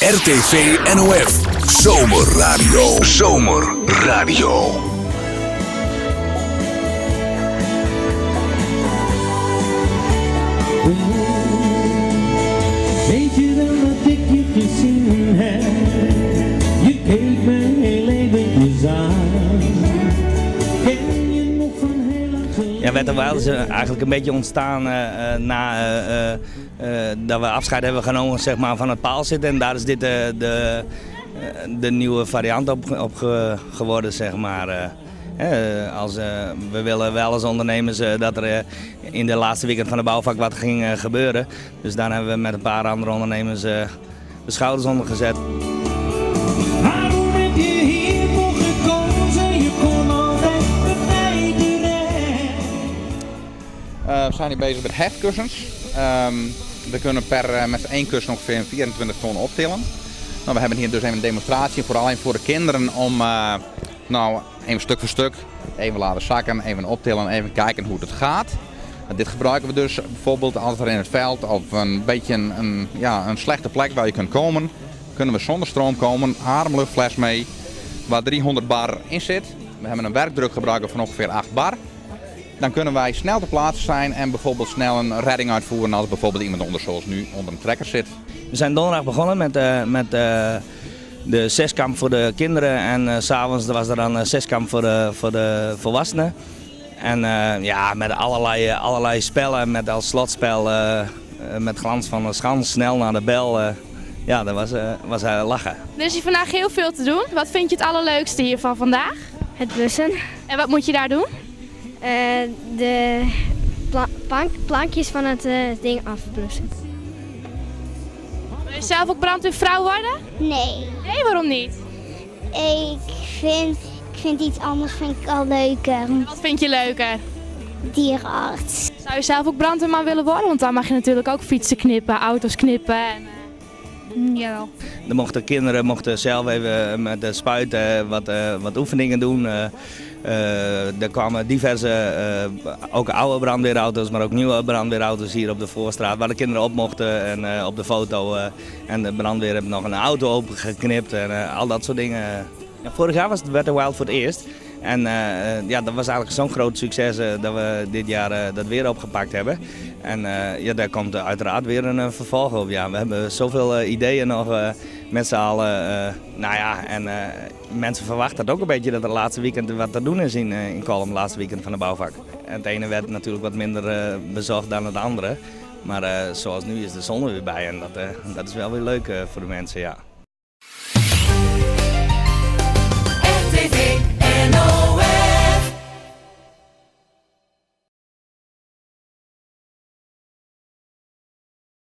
RTV NOF Zomerradio. Zomerradio. Weet je wel dat ik je gezien heb? Je keek me heel eventjes aan. Ken je nog van heel lang geleden? Ja, Wet and Wild is eigenlijk een beetje ontstaan na dat we afscheid hebben genomen, zeg maar, van het paalzitten. En daar is dit de nieuwe variant op geworden, zeg maar. We willen wel als ondernemers dat er in de laatste weekend van de bouwvak wat ging gebeuren. Dus daar hebben we met een paar andere ondernemers de schouders onder gezet. Waarom heb je hiervoor gekozen? Je kon altijd bij mij terecht. We zijn hier bezig met hefkussens. We kunnen met één kussen ongeveer 24 ton optillen. We hebben hier dus even een demonstratie, vooral even voor de kinderen om even stuk voor stuk even laten zakken, even optillen, even kijken hoe het gaat. En dit gebruiken we dus bijvoorbeeld als er in het veld of een beetje een slechte plek waar je kunt komen, kunnen we zonder stroom komen, ademluchtfles mee, waar 300 bar in zit. We hebben een werkdruk gebruiken van ongeveer 8 bar. Dan kunnen wij snel ter plaatse zijn en bijvoorbeeld snel een redding uitvoeren als bijvoorbeeld iemand onder, zoals nu, onder een trekker zit. We zijn donderdag begonnen met de zeskamp voor de kinderen en 's avonds was er dan een zeskamp voor de volwassenen. En met allerlei spellen, met als slotspel met glans van de schans, snel naar de bel. Dat was lachen. Er is hier vandaag heel veel te doen. Wat vind je het allerleukste hiervan vandaag? Het blussen. En wat moet je daar doen? De plankjes van het ding afblussen. Wil je zelf ook brandweervrouw worden? Nee. Nee, waarom niet? Ik vind iets anders al leuker. En wat vind je leuker? Dierenarts. Zou je zelf ook brandweerman willen worden? Want dan mag je natuurlijk ook fietsen knippen, auto's knippen. Jawel. De kinderen mochten zelf even met de spuit wat oefeningen doen. Er kwamen diverse, ook oude brandweerauto's, maar ook nieuwe brandweerauto's hier op de Voorstraat, waar de kinderen op mochten en op de foto. En de brandweer heeft nog een auto opengeknipt en al dat soort dingen. Ja, vorig jaar was het Wet n Wild voor het eerst. En dat was eigenlijk zo'n groot succes dat we dit jaar dat weer opgepakt hebben. En daar komt uiteraard weer een vervolg op. Ja, we hebben zoveel ideeën nog met z'n allen. En mensen verwachten het ook een beetje dat er laatste weekend wat te doen is in Kollum, het laatste weekend van de bouwvak. En het ene werd natuurlijk wat minder bezocht dan het andere. Maar zoals nu is de zon er weer bij en dat is wel weer leuk voor de mensen, ja.